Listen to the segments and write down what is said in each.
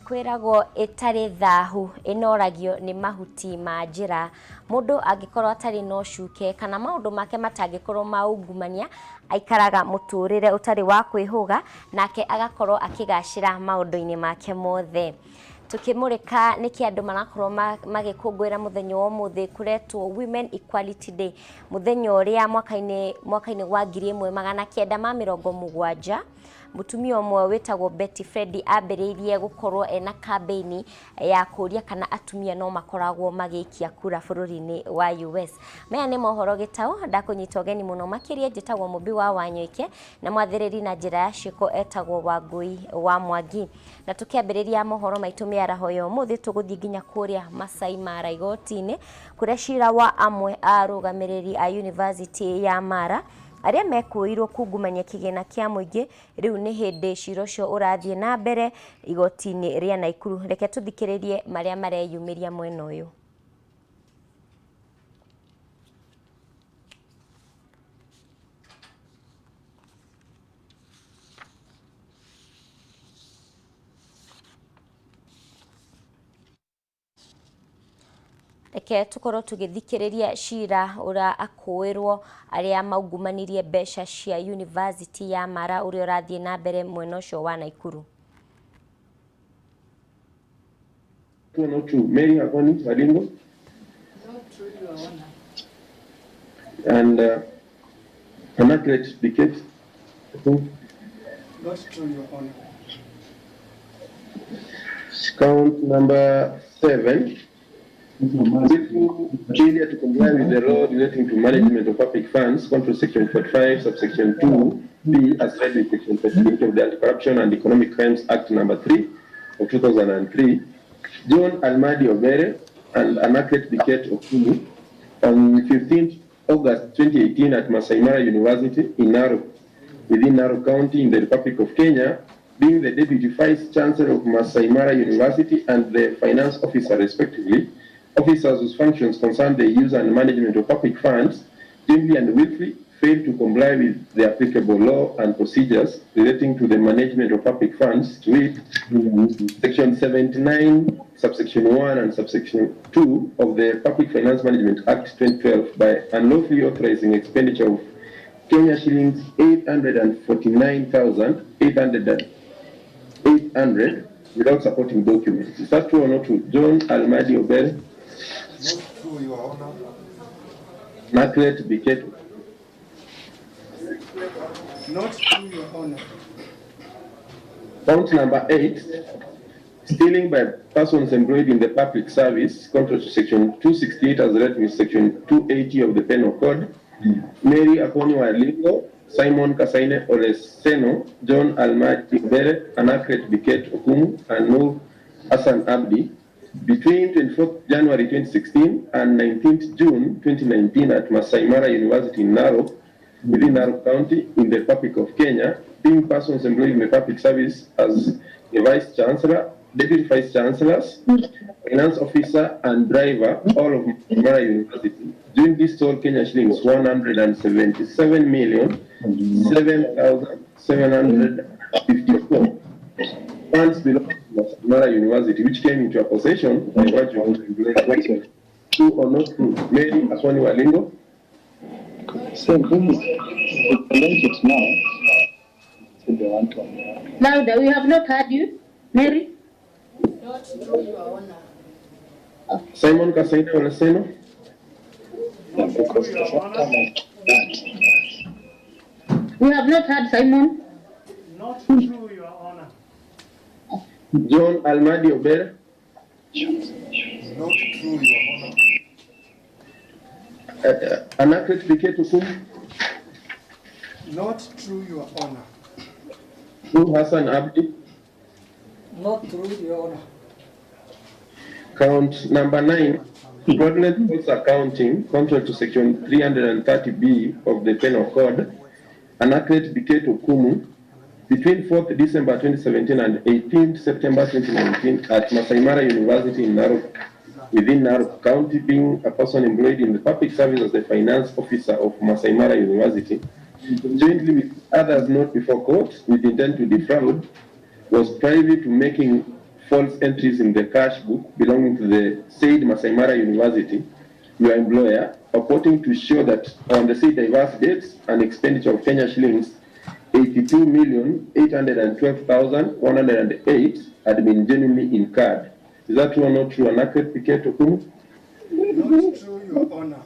Kwĩragwo ĩtarĩ thahu ĩnoragio nĩ mahuti ma njĩra. Mũndũ angĩkorwo atarĩ na ũcuke kana maũndũ make matangĩkorwo ma ungumania, aikaraga mũtũrĩre ũtarĩ wa kwĩhũga, nake agakorwo akĩgacĩra maũndũ-inĩ make mothe. Tukĩmũrĩka nĩkĩ andũ marakorwo magĩkũngũĩra mũthenya wa ũmũthĩ kũretwo Women Equality Day, mũthenya ũrĩa mwaka-inĩ wa 1970 mũtumia ũmwe wĩtagwo Betty Fredy ambĩrĩirie gũkorwo ena kambĩini ya kũria kana atumia no makoragwo magĩikia kura bũrũri-inĩ wa US. Maya nĩ mohoro gĩtaũ, ndakũnyita ũgeni mũno makĩria, njĩtagwo Mũmbi wa Wanyoike na mwathĩrĩri na njĩra ya ciĩko etagwo Wangũi wa Mwangi. Na tũkĩambĩrĩria mohoro maitũ mĩaraho ya ũmũthĩ tũgũthiĩ nginya kũrĩa Masai Mara igoti-inĩ kũrĩa cira wa amwe a arũgamĩrĩri a University ya Mara arĩa mekũĩirwo kungumania kĩgĩna kĩa mũingĩ rĩu nĩ hĩndĩ cira ũcio ũrathiĩ na mbere igoti-inĩ rĩa Naikuru. Reke tũthikĩrĩrie marĩa mareyumĩria mwena ũyũ. Reke tukorwo tũgĩthikĩrĩria cira ũrĩa akũĩrwo arĩa maungumanirie mbeca cia University ya Mara ũrĩa ũrathiĩ na mbere mwena ũcio wa Naikuru. True or not true? Mary Akoni Walingo. Not true, Your Honor. And Anaclet Biket. I think. Not true, Your Honor. Count number 7. Failure to comply with the law relating to management of public funds, control section 45, subsection 2B, as read with section 38 of the Anti-Corruption and Economic Crimes Act number 3 of 2003, John Almadi Obere and Anaclet Biket Okumu on 15th August 2018 at Masai Mara University in Narok, within Narok County in the Republic of Kenya, being the Deputy Vice Chancellor of Masai Mara University and the Finance Officer respectively, officers whose functions concern the use and management of public funds, jointly and willfully failed to comply with the applicable law and procedures relating to the management of public funds, to it, Section 79, subsection 1 and subsection 2 of the Public Finance Management Act 2012 by unlawfully authorizing expenditure of Kenya shillings 849,800 without supporting documents. Is that true or not true? John Almadi Obere. Not true, Your Honor. Anaclet Biket. Not true, Your Honor. Count number 8, stealing by persons employed in the public service, contrary to section 268 as read with section 280 of the Penal Code. Mary Akoni Walingo, Simon Kasaine Oleseno, John Almadi Obere, Anaclet Biket Okumu, and Noor Hassan Abdi, between 24th January 2016 and 19th June 2019 at Masai Mara University in Narok, within Narok County in the Republic of Kenya, being persons employed in the public service as the Vice Chancellor, Deputy Vice Chancellors, Finance Officer, and Driver, all of Masai Mara University. During this total Kenya shillings 177,007,754. Funds belong to Masai Mara University, which came into a possession by virtue of employment. True or not true? Mary Akoni Walingo. So this is challenge it now. To the one to Louder, we have not heard you, Mary. Not true, Your Honor. Simon Kasaine Oleseno. Yeah, because the first time I that. We have not heard Simon. Not true, Your Honor. John Almadi Obere. Not true, Your Honor. Anaclet Biket Okumu. Not true, Your Honor. Nur Hassan Abdi. Not true, Your Honor. Count number 9, fraudulent false accounting, contrary to section 330B of the Penal Code, Anaclet Biket Okumu, between 4th December 2017 and 18th September 2019 at Masai Mara University in Narok, within Narok County, being a person employed in the public service as the finance officer of Masai Mara University, jointly with others not before court with intent to defraud, was privy to making false entries in the cash book belonging to the said Masai Mara University, your employer, purporting to show that on the said diverse dates, an expenditure of Kenya shillings 82,812,108 had been genuinely incurred. Is that true or not true? An accurate Piket Okumu? Not true, Your Honor.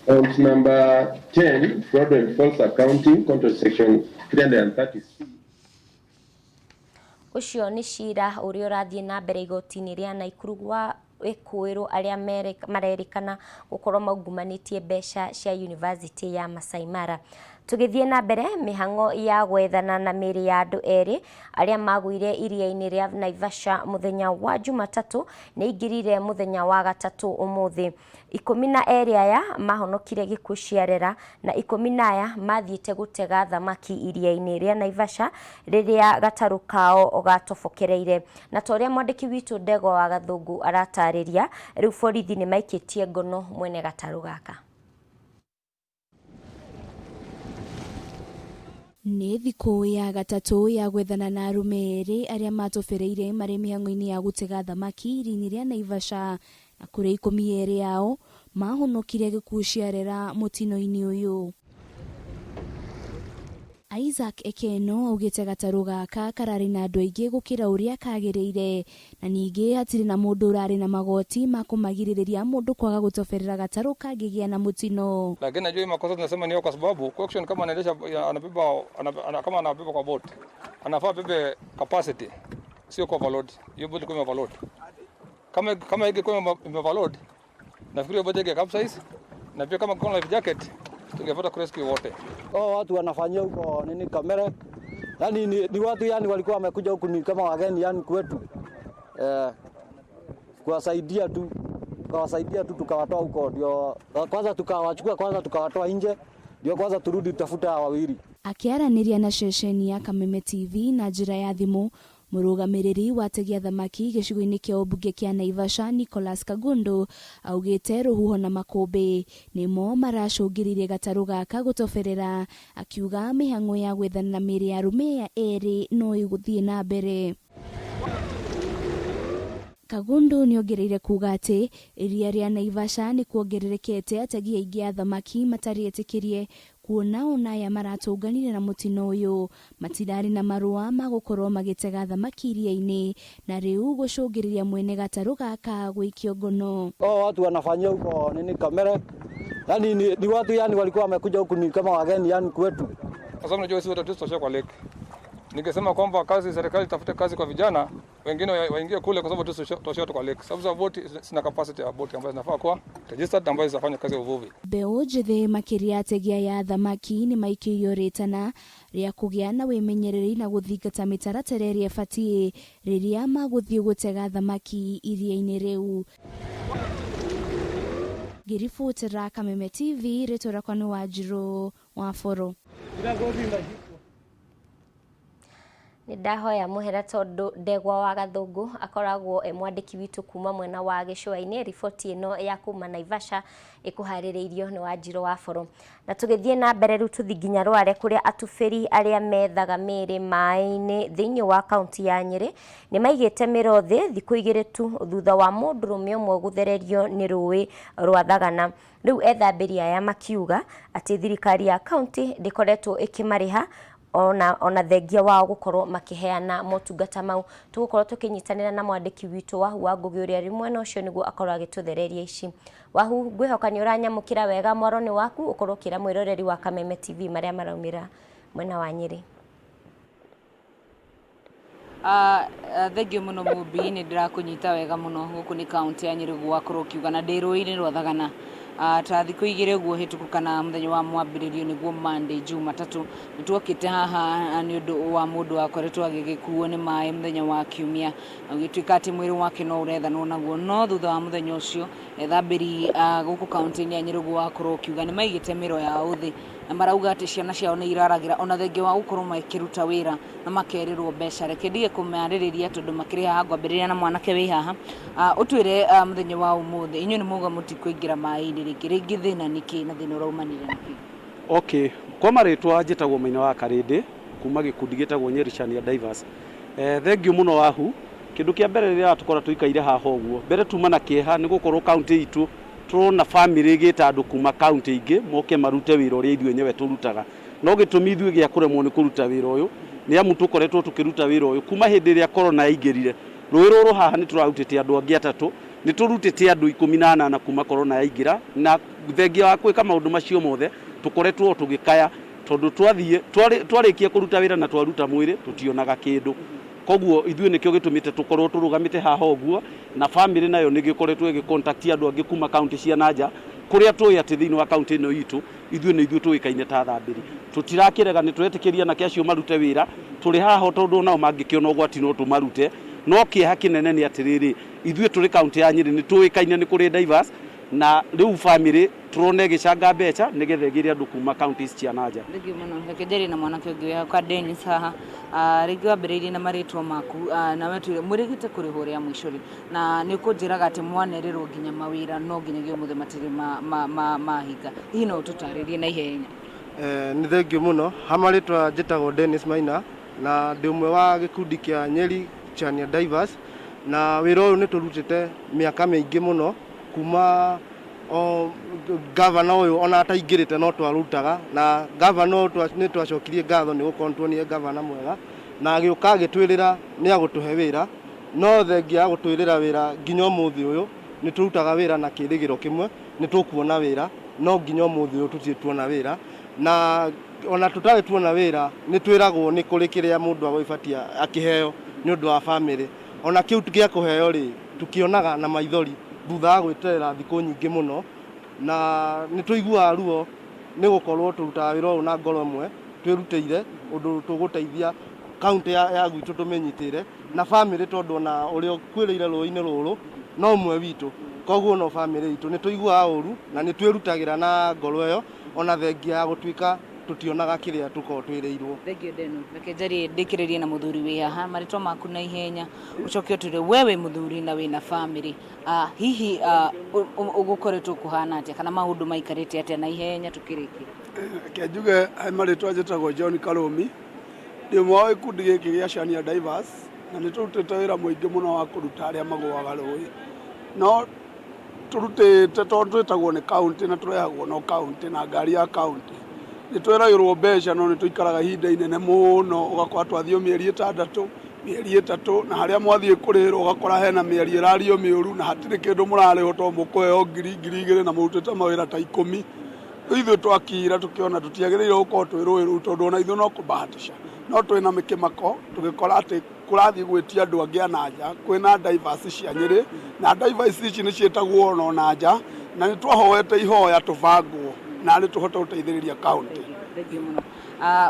Count number 10, fraud and false accounting, control section 330C. Ũcio nĩ cira ũrĩa ũrathiĩ na mbere igoti-inĩ rĩa Naikuru wa ĩkũĩrwo arĩa marerĩkana gũkorwo maungumanĩtie mbeca cia university ya Masai Mara. Tũgĩthiĩ na mbere, mĩhang'o ya gwethana na mĩĩrĩ ya andũ erĩ arĩa magũire iria-inĩ rĩa Naivasha mũthenya wa Jumatatũ nĩ ingĩrire mũthenya wa gatatũ ũmũthĩ. 12 aya mahonokire gĩkuũ ciarera na 10 aya mathiĩte gũtega thamaki iria-inĩ rĩa Naivasha rĩrĩa gatarũ kao gatobokereire. Na ta ũrĩa mwandĩki witũ Ndegwa wa Gathũngũ aratarĩria, rĩu borithi nĩ maikĩtie ngono mwene gatarũ gaka. Nĩ thikũ ya gatatũ ya gwethana na arũme erĩ arĩa matobereire marĩ mĩhang'o-inĩ ya gũtega thamaki iria-inĩ rĩa Naivasha, na kũrĩ 12 ao mahonokire gĩkuũ ciarera mũtino-inĩ ũyũ. Isaac Ekeno augĩte gatarũ gaka kararĩ na andũ aingĩ gũkĩra ũrĩa kagĩrĩire, na ningĩ hatirĩ na mũndũ ũrarĩ na magoti ma kũmagirĩrĩria mũndũ kwaga gũtoberera gatarũ kangĩgĩa na mũtino. Lakini najua hii makosa tunasema ni kwa sababu question kama anaendesha anabeba kama anabeba kwa boat, anafaa bebe capacity, sio kwa overload. Hiyo boat ilikuwa overload. Kama ingekuwa overload, nafikiri hiyo boat inge capsize, na pia kama kuna life jacket tungepata kurescue wote. Oh, watu wanafanyia huko nini kamera. Yani ni watu yani walikuwa wamekuja huku ni kama wageni yani kwetu. Kuwasaidia tu, tukawasaidia tu, tukawatoa huko, ndio kwanza tukawachukua kwanza tukawatoa nje, ndio kwanza turudi tutafuta wawili. Akĩaranĩria na ceceni ya Kameme TV na njĩra ya thimũ, mũrũgamĩrĩri wa ategi a thamaki gĩcigo-inĩ kĩa ũmbunge kĩa Naivasha, Nicholas Kagundu, augĩte rũhuho na makũmbĩ nĩmo maracũngĩrĩirie gatarũ gaka gũtoberera, akiuga mĩhang'o ya gwethana na mĩĩrĩ ya arũme aya erĩ no ĩgũthiĩ na mbere. Kagundu nĩongereire kuga atĩ iria rĩa Naivasha nĩ kuongererekete ategi aingĩ a thamaki matarĩ etĩkĩrie, kuona ona aya maratũnganire na mũtino ũyũ matirarĩ na marũa ma gũkorwo magĩtega thamaki iria-inĩ, na rĩu gũcũngĩrĩria mwene gatarũ gaka gũikio ngono. Oh, watu wanafanyia huko nini kamera. Yani ni watu yani walikuwa wamekuja huku ni kama wageni yani kwetu. Kwa sababu najua sisi wote tutatoshea kwa lake. Ningesema kwamba kazi serikali itafute kazi kwa vijana wengine waingie kule, kwa sababu tutoshea kwa lake. Sababu za boti, sina capacity ya boti ambazo zinafaa kuwa registered ambazo zinafanya kazi ya uvuvi. Mbeũ njĩthĩ, makĩria ategi aya a thamaki, nĩ maikĩirio rĩtana rĩa kũgĩa na wĩmenyereri na gũthingata mĩtaratara ĩrĩa ĩbatiĩ rĩrĩa magũthiĩ gũtega thamaki iria-inĩ rĩu. Ngĩribotera Kameme TV, rĩtwa rĩakwa nĩ Wanjirũ wa Boro. Nĩ ndahoya mũhera tondũ Ndegwa wa Gathũngũ akoragwo e mwandĩki witũ kuma mwena wa gĩcũa-inĩ. Riboti ĩno ya kuma Naivasha ĩkũharĩrĩirio nĩ Wanjirũ wa Boro. Na tũgĩthiĩ na mbere, rĩu tũthiĩ nginya Rware, kũrĩa atubĩri arĩa methaga mĩĩrĩ maĩ-inĩ thĩinĩ wa kaunti ya Nyĩrĩ nĩ maigĩte mĩro thĩ thikũ 2 tu thutha wa mũndũrũme ũmwe gũthererio nĩ rũĩ rwa Thagana. Rĩu ethambĩri aya makiuga atĩ thirikari ya kaunti ndĩkoretwo ĩkĩmarĩha ona thengia wao gũkorwo makĩheana motungata mau. Tũgũkorwo tũkĩnyitanĩra na mwandĩki witũ Wahu wa Ngũgĩ, ũrĩa rĩ mwena ũcio, nĩguo akorwo agĩtũthereria ici. Wahu, ngwĩhoka nĩ ũranyamũkĩra wega. Mwaro nĩ waku, ũkorwo ũkĩra mwĩroreri wa Kameme TV marĩa maraumĩra mwena wa Nyĩrĩ. Thengio mũno Mũmbi, nĩ ndĩrakũnyita wega mũno. Gũkũ nĩ kaunti ya Nyĩrĩ, gwakorwo ũkiuga na ndĩ rũĩ-inĩ rwa Thagana. Ta thikũ 2 ũguo hĩtũku, kana mũthenya wa mwambĩrĩrio, nĩguo Monday, Jumatatũ, nĩ tuokĩte haha nĩ ũndũ wa mũndũ wakoretwo agĩgĩkuo nĩ maĩ mũthenya wa Kiumia, na ũgĩtuĩka atĩ mwĩrĩ wake no ũrethanwo naguo. No thutha wa mũthenya ũcio, ethambĩri gũkũ kaunti-inĩ ya Nyĩrĩ, gwakorwo ũkiuga nĩ maigĩte mĩro yao thĩ, na marauga atĩ ciana ciao nĩ iraragĩra ona thengia wa gũkorwo makĩruta wĩra na makerĩrwo mbeca. Reke ndige kũmarĩrĩria tondũ makĩrĩ haha. Ngwambĩrĩria na mwanake wĩ haha. Ũtwĩre, mũthenya wa ũmũthĩ inyuĩ nĩ muga mũtikũingĩra maĩ-inĩ rĩngĩ rĩngĩ, thĩna nĩ kĩ na thĩna ũraumanire na kĩ? Okay, kwa marĩtwa njĩtagwo Maina wa Karĩndĩ kuma gĩkundi gĩtagwo Nyeri Chania Divers. Thengiũ mũno Wahu. Kĩndũ kĩa mbere rĩrĩa tũkora tũikaire haha ũguo, mbere tuma na kĩeha nĩ gũkorwo kaũntĩ itũ tũrona bamĩrĩ ĩgĩta andũ kuma kaũntĩ ingĩ moke marute wĩra ũrĩa ithuĩ enyewe tũrutaga. No gĩtũmi ithuĩ gĩa kũremwo nĩ kũruta wĩra ũyũ nĩ amu tũkoretwo tũkĩruta wĩra ũyũ kuma hĩndĩ ĩrĩa korona yaingĩrire. Rũĩ rũrũ haha nĩ tũrarutĩte andũ angĩ atatũ, nĩ tũrutĩte andũ 18 kuma korona yaingĩra, na thengia wa gwĩka maũndũ macio mothe tũkoretwo tũgĩkaya tondũ twathiĩ twarĩkia kũruta wĩra na twaruta mwĩrĩ tũtionaga kĩndũ. Koguo ithuĩ nĩkĩo gĩtũmĩte tũkorwo tũrũgamĩte haha ũguo, na bamĩrĩ nayo nĩ gĩkoretwo ĩgĩ-contact andũ angĩ kuma kaũntĩ cia na nja kũrĩa tũĩ atĩ thĩinĩ wa kaũntĩ ĩno itũ ithuĩ nĩ ithuĩ tũĩkaine ta thambĩri. Tũtirakĩrega, nĩ tũretĩkĩria anake acio marute wĩra, tũrĩ haha tondũ onao mangĩkĩona ũgwati no tũmarute. No kĩeha kĩnene nĩ atĩrĩrĩ, ithuĩ tũrĩ kaũntĩ ya Nyĩrĩ nĩ tũĩkaine nĩ kũrĩ divers, na rĩu bamĩrĩ tũrona ĩgĩcanga mbeca nĩgetha ĩgĩre andũ kuma counties cia na nja. Thengiũ mũno. Reke njarie na mwanake ũngĩ wĩ hau ka Dennis haha. Rĩngĩ wambĩrĩirie na marĩtwa maku, na we twĩre mwĩrĩgĩte kũrĩhwo rĩa mũico rĩ, na nĩ ũkũnjĩraga atĩ mwanerĩrwo nginya mawĩra no nginyagia ũmũthĩ matirĩ mahinga. Hihi no ũtũtarĩrie na ihenya? Nĩ thengiũ mũno. Ha marĩtwa njĩtagwo Dennis Maina na ndĩ ũmwe wa gĩkundi kĩa Nyeri Chania Divers, na wĩra ũyũ nĩ tũrutĩte mĩaka mĩingĩ mũno kuma o gavana ũyũ ona ataingĩrĩte no twarutaga, na gavana ũyũ nĩ twacokirie ngatho nĩ gũkorwo tuonire gavana mwega na agĩũka agĩtwĩrĩra nĩ agũtũhe wĩra, no thengia ya gũtwĩrĩra wĩra nginya ũmũthĩ ũyũ nĩ tũrutaga wĩra na kĩrĩgĩro kĩmwe nĩ tũkuona wĩra, no nginya ũmũthĩ ũyũ tũtirĩ tuona wĩra, na ona tũtarĩ tuona wĩra nĩ twĩragwo nĩ kũrĩ kĩrĩa mũndũ agũgĩbatia akĩheo nĩ ũndũ wa bamĩrĩ. Ona kĩu gĩa kũheo rĩ, tũkĩonaga na maithori thutha wa gwĩterera thikũ nyingĩ mũno, na nĩ tũiguaga ruo nĩ gũkorwo tũrutaga wĩra ũyũ na ngoro ĩmwe twĩrutĩire ũndũ tũgũteithia kaũntĩ ya gwitũ tũmĩnyitĩre na bamĩrĩ, tondũ ona ũrĩa ũkuĩrĩire rũĩ-inĩ rũrũ no ũmwe witũ, koguo no bamĩrĩ itũ. Nĩ tũiguaga ũru na nĩ twĩrutagĩra na ngoro ĩyo ona thengia ya gũtuĩka tũtionaga kĩrĩa tũkoragwo twĩrĩirwo. Thengiũ Deno. Reke njarie ndĩkĩrĩrie na mũthuri wĩ haha, marĩtwa maku na ihenya ũcoke ũtwĩre we wĩ mũthuri na wĩna bamĩrĩ, hihi ũgũkoretwo kũhana atĩa kana maũndũ maikarĩte atĩa na ihenya tũkĩrĩkia? Reke njuge he marĩtwa njĩtagwo John Karũmi, ndĩ ũmwe wa gĩkundi gĩkĩ gĩa Chania Divers, na nĩ tũrutĩte wĩra mũingĩ mũno wa kũruta arĩa magũaga rũĩ, no tũrutĩte tondũ twĩtagwo nĩ kaũntĩ na tũrehagwo no kaũntĩ na ngari ya kaũntĩ. Nĩ twĩragĩrwo mbeca no nĩ tũikaraga ihinda inene mũno, ũgakora twathiĩ mĩeri 6, mĩeri 3, na harĩa mwathiĩ kũrĩhĩrwo ũgakora hena mĩario ĩrario mĩũru na hatirĩ kĩndũ mũrarĩhwo tondũ mũkũheo ngiri 2000 na mũrutĩte mawĩra ta 10. Rĩu ithuĩ twakira tũkĩona tũtiagĩrĩire gũkorwo twĩ rũĩ rũu tondũ ona ithuĩ no kũbahatisha, no twĩna mĩkĩmako tũgĩkora atĩ kũrathiĩ gwĩtia andũ angĩ a na nja, kwĩna divers cia Nyĩrĩ na divers ici nĩ ciĩtagwo ona na nja, na nĩ twahoete ihoya tũbangwo na nĩ tũhote gũteithĩrĩria kaũntĩ. Thengiũ mũno.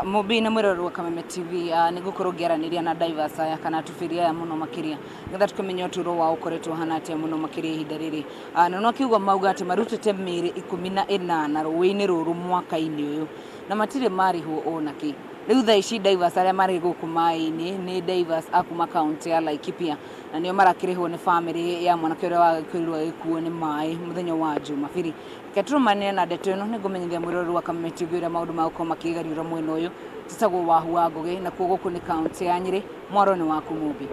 Mũmbi na mwĩroreri wa Kameme TV, nĩ ngũkorwo ngĩaranĩria na divers aya kana atubĩri aya mũno makĩria nĩgetha tũkĩmenye ũtũũro wao ũkoretwo ũhana atĩa mũno makĩria ihinda rĩrĩ. Na no kiugo mauga atĩ marutĩte mĩĩrĩ 18 rũĩ-inĩ rũrũ mwaka-inĩ ũyũ na matirĩ marĩhwo ona kĩ. Rĩu thaa ici divers arĩa marĩ gũkũ maĩ-inĩ nĩ divers a kuma kaũntĩ ya Laikipia, na nĩo marakĩrĩhwo nĩ bamĩrĩ ya mwanake ũrĩa wagĩkorirwo agĩkuo nĩ maĩ mũthenya wa Jumabiri. Reke tũrũmanĩre na ndeto ĩno, nĩngũmenyithia mwĩroreri wa Kameme TV ũrĩa maũndũ magũkorwo makĩgariũra mwena ũyũ. Njĩtagwo Wahu wa Ngũgĩ, nakuo gũkũ nĩ kaũntĩ ya Nyĩrĩ, mwaro nĩ waku Mũmbi.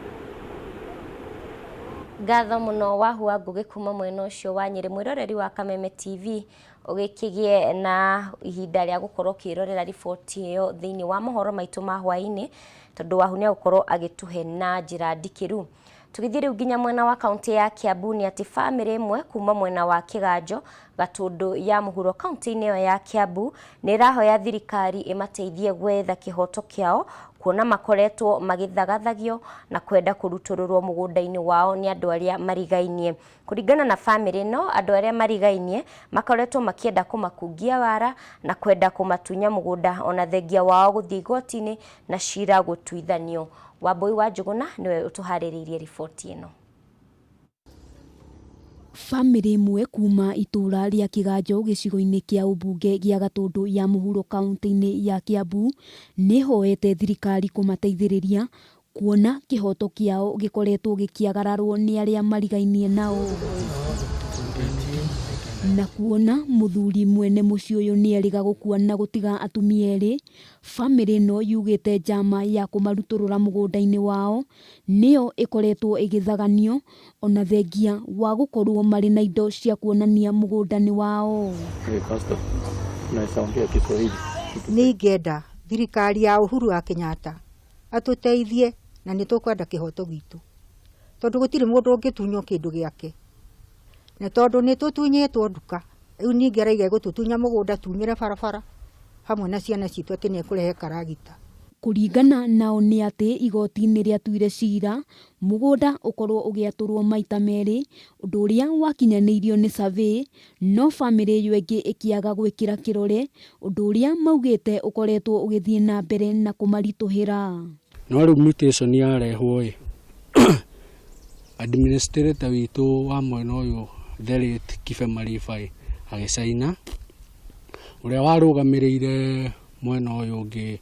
Ngatho mũno Wahu wa Ngũgĩ kuma mwena ũcio wa Nyĩrĩ. Mwĩroreri wa Kameme TV ũgĩkĩgĩe na ihinda rĩa gũkorwo ũkĩrorera riboti ĩyo thĩinĩ wa mohoro maitũ ma hwaĩ-inĩ, tondũ Wahu nĩ egũkorwo agĩtũhe na njĩra ndikĩru. Tũgĩthiĩ rĩu nginya mwena wa kaũntĩ ya Kiambu nĩ atĩ bamĩrĩ ĩmwe kuma mwena wa Kĩganjo Gatũndũ ya mũhuro kaũntĩ-inĩ ĩyo ya Kiambu nĩ ĩrahoya thirikari ĩmateithie gwetha kĩhoto kĩao kuona makoretwo magĩthagathagio na kwenda kũrutũrũrwo mũgũnda-inĩ wao nĩ andũ arĩa marigainie. Kũringana na bamĩrĩ ĩno, andũ arĩa marigainie makoretwo makĩenda kũmakungia wara na kwenda kũmatunya mũgũnda ona thengia wao gũthiĩ igoti-inĩ na cira gũtuithanio. Wambui wa Njũgũna nĩwe ũtũharĩrĩirie riboti ĩno. Bamĩrĩ ĩmwe kuma itũũra rĩa Kĩganjo gĩcigo-inĩ kĩa ũmbunge gĩa Gatũndũ ya mũhuro kaũntĩ-inĩ ya Kiambu nĩhoete thirikari kũmateithĩrĩria kuona kĩhoto kĩao gĩkoretwo gĩkĩagararwo nĩ arĩa marigainie nao. Na kuona mũthuri mwene mũciĩ ũyũ nĩerĩga gũkua na gũtiga atumia erĩ, famĩlĩ ĩno yugĩte njama ya kũmarutũrũra mũgũnda-inĩ wao nĩyo ĩkoretwo ĩgĩthaganio ona thengia wa gũkorwo marĩ na indo cia kuonania mũgũnda nĩ wao. Hey, Pastor, unaweza ongea Kiswahili? Nĩ ingĩenda thirikari ya Uhuru wa Kenyatta atũteithie na nĩ tũkwenda kĩhoto gitũ tondũ gũtirĩ mũndũ ũngĩtunywo kĩndũ gĩake na tondũ nĩ tũtunyĩtwo nduka rĩu ningĩ araiga gũtũtunya mũgũnda tumĩre barabara hamwe na ciana citũ atĩ nĩ ekũrehe karagita. Kũringana nao nĩ atĩ igoti nĩ rĩatuire cira mũgũnda ũkorwo ũgĩatũrwo maita merĩ, ũndũ ũrĩa wakinyanĩirio nĩ survey, no famĩlĩ ĩyo ĩngĩ ĩkĩaga gwĩkĩra kĩrore, ũndũ ũrĩa maugĩte ũkoretwo ũgĩthiĩ na mbere na kũmaritũhĩra. No rĩu mutation yarehwo ĩ, administrator witũ wa mwena ũyũ the late Kibe Mariba agĩcaina, ũrĩa warũgamĩrĩire mwena ũyũ ũngĩ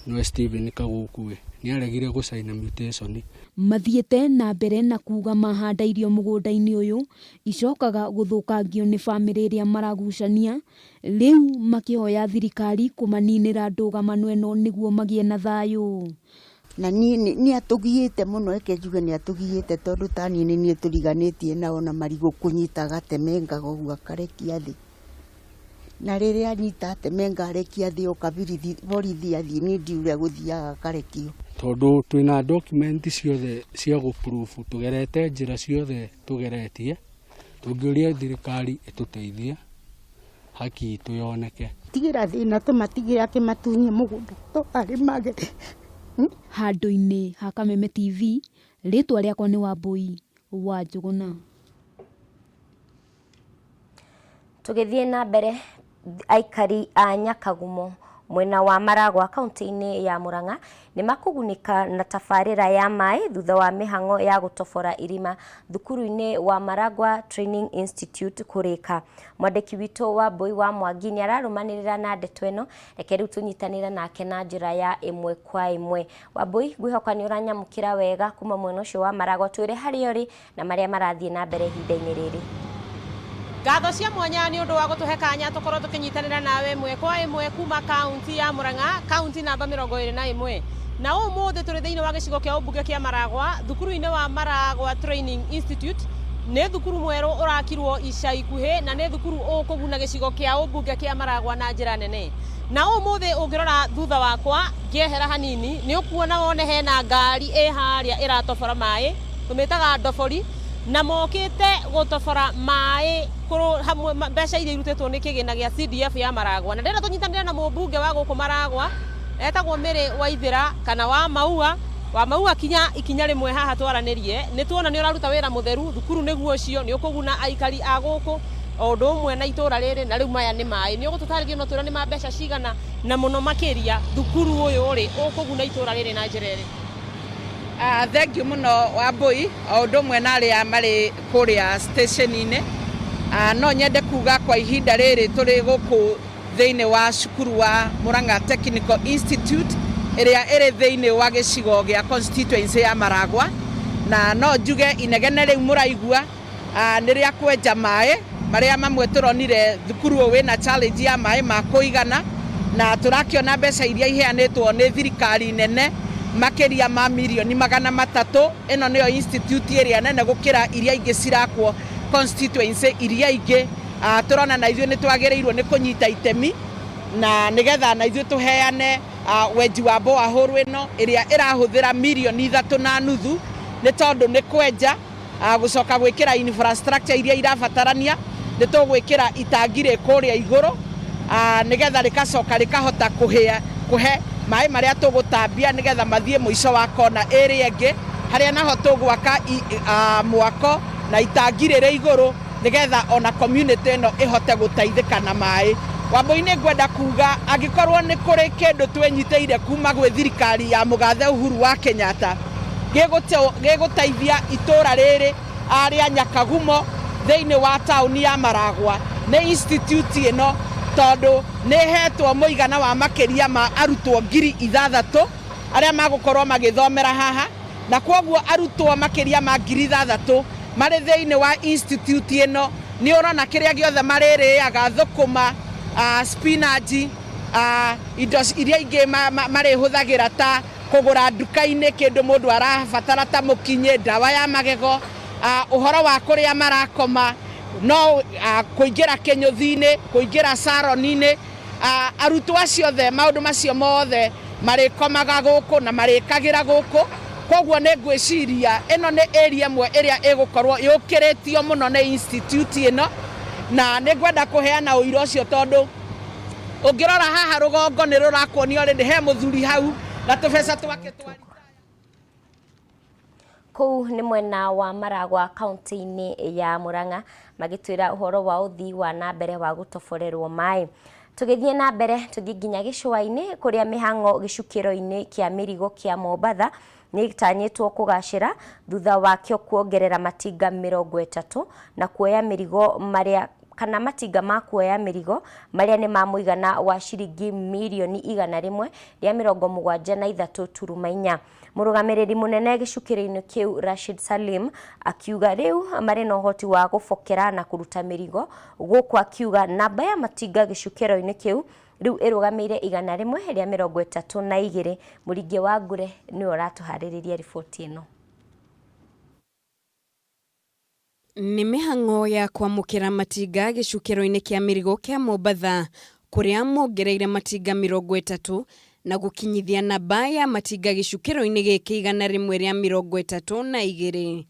nĩwe Stephen Kaguku ĩ, nĩaregire gũcaina mutation. Mathiĩte na mbere na kuga mahanda irio mũgũnda-inĩ ũyũ icokaga gũthũkangio nĩ famĩlĩ ĩrĩa maragucania, rĩu makĩhoya thirikari kũmaninĩra ndũgamano ĩno nĩguo magĩe na thayũ. Na niĩ nĩ atũgiĩte mũno, reke njuge nĩ atũgiĩte tondũ ta niĩ nĩ niĩ tũriganĩtie nao na marigũ kũnyita agatemengaga ũguo akarekia thĩ. Na rĩrĩa anyita atemenga arekia thĩ oka borithi athiĩ niĩ ndiũĩ ũrĩa gũthiaga akarekio. Tondũ twĩna document ciothe cia gũ proof tũgerete njĩra ciothe tũgeretie, tũngĩũria thirikari ĩtũteithie haki itũ yoneke. Tigĩra thĩna tũmatigĩre akĩmatunye mũgũnda to arĩmage. Handũ-inĩ ha Kameme TV, rĩtwa rĩakwa nĩ Wambui wa Njũgũna. Tũgĩthiĩ na mbere, aikari a Nyakagumo mwena wa Maragwa kaunti-inĩ ya Murang'a nĩ makũgunĩka na tabarĩra ya maĩ thutha wa mĩhang'o ya gũtobora irima thukuru-inĩ wa Maragwa Training Institute kũrĩka. Mwandĩki witũ wa Mbui wa Mwangi nĩ ararũmanĩrĩra na ndeto ĩno, reke rĩu tũnyitanĩre nake na njĩra ya ĩmwe kwa ĩmwe. Wambui, ngwĩhoka nĩ ũranyamũkĩra wega kuma mwena ũcio wa Maragwa, twĩre harĩa ũrĩ na marĩa marathiĩ na mbere ihinda-inĩ rĩrĩ. Ngatho cia mwanya nĩ ũndũ wa gũtũhe kanya tũkorwo tũkĩnyitanĩra nawe ĩmwe kwa ĩmwe kuma kaunti ya Murang'a, kaunti namba 21. Na ũmũthĩ tũrĩ thĩinĩ wa gĩcigo kĩa ũmbunge kĩa Maragwa, thukuru-inĩ wa Maragwa Training Institute. Nĩ thukuru mwerũ ũrakirwo ica ikuhĩ na nĩ thukuru ũkũguna gĩcigo kĩa ũmbunge kĩa Maragwa na njĩra nene. Na ũmũthĩ ũngĩrora thutha wakwa ngĩehera hanini nĩ ũkuona wone hena ngari ĩ harĩa ĩratobora maĩ, tũmĩtaga ndobori, na mokĩte gũtobora maĩ hamwe mbeca iria irutĩtwo nĩ kĩgĩna gĩa CDF ya Maragwa. Na ndĩrenda tũnyitanĩre na mũmbunge wa gũkũ Maragwa etagwo Mary Waithĩra kana wa Maua. Wa Maua kinya ikinya rĩmwe haha twaranĩrie, nĩ tuona nĩ ũraruta wĩra mũtheru thukuru nĩguo ũcio nĩ ũkũguna aikari a gũkũ o ũndũ ũmwe na itũra rĩrĩ, na rĩu maya nĩ maĩ. Nĩ ũgũtũtarĩria no twĩra nĩ ma mbeca cigana, na mũno makĩria thukuru ũyũ rĩ ũkũguna itũra rĩrĩ na njĩra ĩrĩkũ? Thank you mũno Wambui, o ũndũ ũmwe na arĩa marĩ kũrĩa station-inĩ. No nyende kuga kwa ihinda rĩrĩ tũrĩ gũkũ thĩinĩ wa cukuru wa Murang'a Technical Institute ĩrĩa ĩrĩ thĩinĩ wa gĩcigo gĩa constituency ya Maragwa, na no njuge inegene rĩu mũraigua nĩ rĩa kwenja maĩ marĩa mamwe tũronire thukuru ũyũ wĩna challenge ya maĩ ma kũigana, na tũrakĩona mbeca iria iheanĩtwo nĩ thirikari nene makĩria ma mirioni 300. Ĩno nĩyo institute ĩrĩa nene gũkĩra iria ingĩ cirakwo constituency iria ingĩ. Tũrona na ithuĩ nĩ twagĩrĩirwo nĩ kũnyita itemi na nĩgetha na ithuĩ tũheane wenji wa borehole ĩno ĩrĩa ĩrahũthĩra mirioni 3.5, nĩ tondũ nĩ kwenja gũcoka gwĩkĩra infrastructure iria irabatarania, nĩ tũgwĩkĩra itangi rĩ kũrĩa igũrũ nĩgetha rĩgacoka rĩkahota kũhe maĩ marĩa tũgũtambia nĩgetha mathiĩ mũico wa kona ĩrĩa ĩngĩ harĩa naho tũgwaka mwako na itangi rĩrĩ igũrũ nĩgetha ona community ĩno ĩhote gũteithĩka na maĩ. Wambui-inĩ ngwenda kuga angĩkorwo nĩ kũrĩ kĩndũ twenyitĩire kuma gwĩ thirikari ya mũgathe Uhuru wa Kenyatta gĩgũteithia itũra rĩrĩ rĩa Nyakagumo thĩinĩ wa taũni ya Maragwa nĩ institute ĩno, tondũ nĩ ĩhetwo mũigana wa makĩria ma arutwo 6,000 arĩa magũkorwo magĩthomera haha, na kwoguo arutwo makĩria ma 6,000 marĩ thĩinĩ wa institute ĩno Nĩ ũrona kĩrĩa gĩothe marĩrĩaga, thũkũma, spinach, indo iria ingĩ marĩhũthagĩra ta kũgũra nduka-inĩ kĩndũ mũndũ arabatara ta mũkinyĩ, ndawa ya magego, ũhoro wa kũrĩa marakoma, no kũingĩra kĩnyũthi-inĩ, kũingĩra saroni-inĩ, arutwo acio othe maũndũ macio mothe marĩkomaga gũkũ na marĩkagĩra gũkũ. Koguo nĩ ngwĩciria ĩno nĩ area ĩmwe ĩrĩa ĩgũkorwo yũkĩrĩtio mũno nĩ institute ĩno, na nĩ ngwenda kũheana ũira ũcio tondũ ũngĩrora haha rũgongo nĩ rũrakuonia already he mũthuri hau na tũbeca twake twa Kũu nĩ mwena wa Maragwa kaunti-inĩ ya Murang'a magĩtwĩra ũhoro wa ũthii wa na mbere wa gũtoborerwo maĩ. Tũgĩthiĩ na mbere tũthiĩ nginya gĩcũa-inĩ kũrĩa mĩhang'o gĩcukĩro-inĩ kĩa mĩrigo kĩa Mombatha nĩ ĩtanyĩtwo kũgacĩra thutha wakĩo kuongerera matinga 30 na kuoya mĩrigo marĩa kana matinga ma kuoya mĩrigo marĩa nĩ ma mũigana wa ciringi mirioni 173.4. Mũrũgamĩrĩri mũnene gĩcukĩro-inĩ kĩu Rashid Salim akiuga rĩu marĩ na ũhoti wa gũbokera na kũruta mĩrigo, gũkũ akiuga namba ya matinga gĩcukĩro-inĩ kĩu rĩu ĩrũgamĩire 132. Mũringi wa Ngure nĩwe ũratũharĩrĩria riboti ĩno. Nĩ mĩhang'o ya kwamũkĩra matinga gĩcukĩro-inĩ kĩa mĩrigo kĩa Mombatha kũrĩa mongereire matinga 30 na gũkinyithia namba ya matinga gĩcukĩro-inĩ gĩkĩ 132.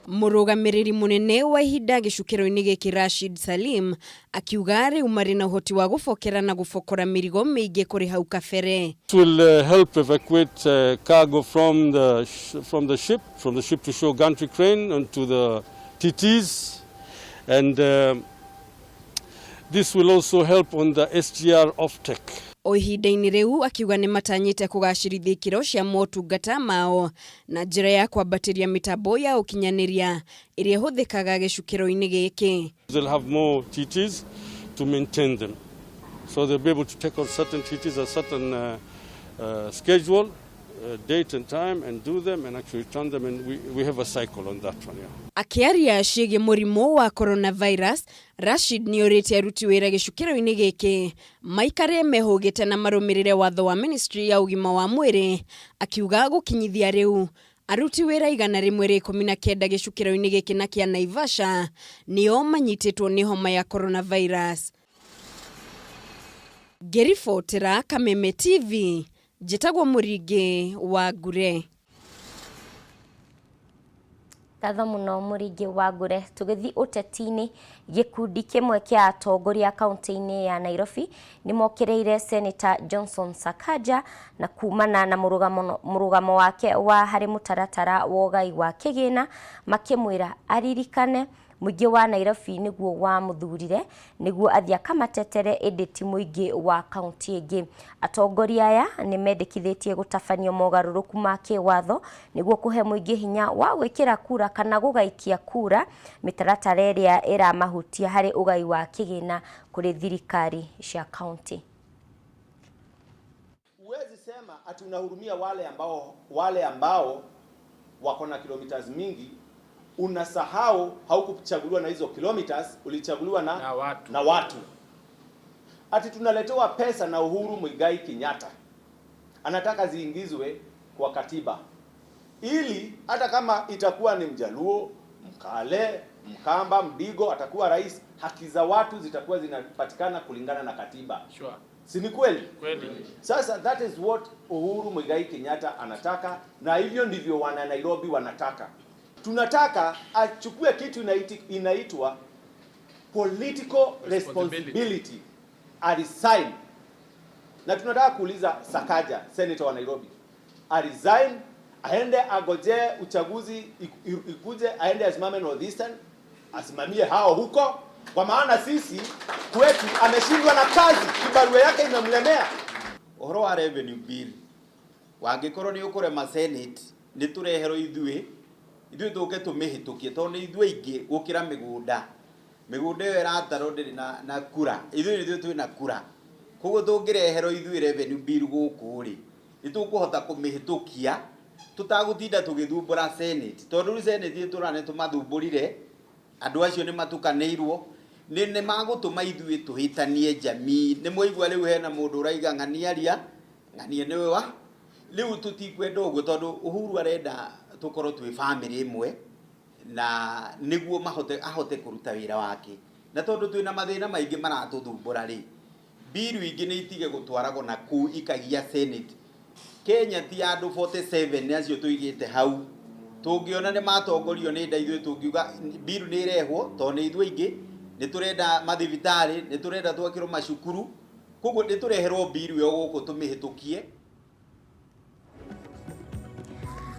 Mũrũgamĩrĩri mũnene wa ihinda gĩcukĩro-inĩ gĩkĩ Rashid Salim akiuga rĩu marĩ na ũhoti wa gũbokera na gũbokora mĩrigo mĩingĩ kũrĩ hau kabere. It will help evacuate cargo from the ship, from the ship to shore gantry crane onto the TTs, and this will also help on the SGR offtake. O ihinda-inĩ rĩu akiuga nĩ matanyĩte kũgacĩrithia ikĩro cia motungata mao na njĩra ya kwambatĩria mĩtambo ya ũkinyanĩria ĩrĩa ĩhũthĩkaga gĩcukĩro-inĩ gĩkĩ. They'll have more TTs to maintain them, so they'll be able to take on certain TTs a certain schedule, date and time, and do them and actually return them, and we have a cycle on that one. Yeah. Akĩaria ciĩgiĩ mũrimũ wa coronavirus, Rashid nĩorĩtie aruti wĩra gĩcukĩro-inĩ gĩkĩ maikare mehũgĩte na marũmĩrĩre watho wa Ministry ya ũgima wa mwĩrĩ, akiuga gũkinyithia rĩu aruti wĩra 119 gĩcukĩro-inĩ gĩkĩ na kĩa Naivasha nĩo manyitĩtwo nĩ homa ya coronavirus. Ngĩribotera Kameme TV, njĩtagwo Mũringĩ wa Ngure. Ngatho mũno Mũringĩ wa Ngure. Tũgĩthiĩ ũteti-inĩ, gĩkundi kĩmwe kĩa atongoria kaunti-inĩ ya Nairobi nĩ mokĩrĩire Senator Johnson Sakaja na kumana na mũrũgamo wake wa harĩ mũtaratara wa ũgai wa kĩgĩna, makĩmwĩra aririkane mũingĩ wa Nairobi nĩguo wamũthurire nĩguo athiĩ akamatetere, ĩndĩ ti mũingĩ wa kaunti ĩngĩ. Atongoria aya nĩ mendekithĩtie gũtabanio mogarũrũku ma kĩwatho nĩguo kũhe mũingĩ hinya wa gwĩkĩra kura kana gũgaikia kura mĩtaratara ĩrĩa ĩramahutia harĩ ũgai wa kĩgĩna kũrĩ thirikari cia kaunti. Huwezi sema ati unahurumia wale ambao wako na kilometers mingi, unasahau haukuchaguliwa na hizo kilometers, ulichaguliwa na watu. Ati tunaletewa pesa na Uhuru Muigai Kenyatta, anataka ziingizwe kwa katiba ili hata kama itakuwa ni Mjaluo, Mkale, Mkamba, Mdigo atakuwa rais, haki za watu zitakuwa zinapatikana kulingana na katiba. Sure. Si ni kweli? Kweli. Sasa that is what Uhuru Muigai Kenyatta anataka, na hivyo ndivyo wana Nairobi wanataka. Tunataka achukue kitu inaitwa political responsibility, aresign. Na tunataka kuuliza Sakaja, senator wa Nairobi, aresign, aende agoje uchaguzi ikuje, aende asimame Northeastern, asimamie hao huko, kwa maana sisi kwetu ameshindwa na kazi, kibarua yake imemlemea. Ũhoro wa revenue bill wangĩkorwo nĩ ũkũrema Senate nĩ tũreherwo ithuĩ tũke tũmĩhĩtũkie, tondũ nĩ ithuĩ aingĩ gũkĩra mĩgũnda. Mĩgũnda ĩyo ĩratarwo ndĩrĩ na kura, ithuĩ nĩthuĩ twĩna kura. Koguo tũngĩreherwo ithuĩ revenue bill gũkũ rĩ, nĩ tũkũhota kũmĩhĩtũkia tũtagũtinda tũgĩthumbũra Senate, tondũ rĩu Senate ĩtũra nĩ tũmathumbũrire Andũ acio nĩ matukanĩirwo, nĩ nĩ magũtũma ithuĩ tũhĩtanie jamii. Nĩ mwaigua rĩu hena mũndũ ũraiga ng'ania aria, ng'ania nĩwe wa. Rĩu tũtikwenda ũguo tondũ Uhuru arenda tũkorwo twĩ bamĩrĩ ĩmwe na nĩguo mahote ahote kũruta wĩra wake. Na tondũ twĩna mathĩna maingĩ maratũthumbũra rĩ, bill ingĩ nĩ itige gũtwaragwo na kũu ikagia Senate. Kenya ti ya andũ 47 acio tũigĩte hau. Tũngĩona nĩ matongorio nĩ nda ithuĩ tũngiuga bill nĩ ĩrehwo tondũ nĩ ithuĩ aingĩ, nĩ tũrenda mathibitarĩ, nĩ tũrenda twakĩrwo macukuru, koguo nĩ tũreherwo bill ĩyo gũkũ tũmĩhĩtũkie.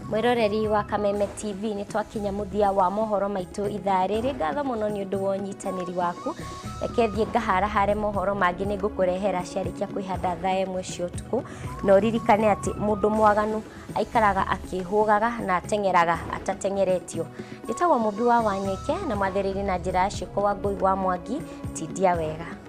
Mwĩroreri wa Kameme TV, nĩ twakinya mũthia wa mohoro maitũ ithaa rĩrĩ. Ngatho mũno nĩ ũndũ wa ũnyitanĩri waku. Reke thiĩ ngaharahare mohoro mangĩ nĩ ngũkũrehera ciarĩkia kwĩhanda thaa 1 cia ũtukũ. Na ũririkane atĩ mũndũ mwaganu aikaraga akĩhũgaga na ateng'eraga atateng'eretio. Njĩtagwo Mũmbi wa Wanyoike na mwathĩrĩri na njĩra ya ciĩko wa Ngũi wa Mwangi. Tindia wega.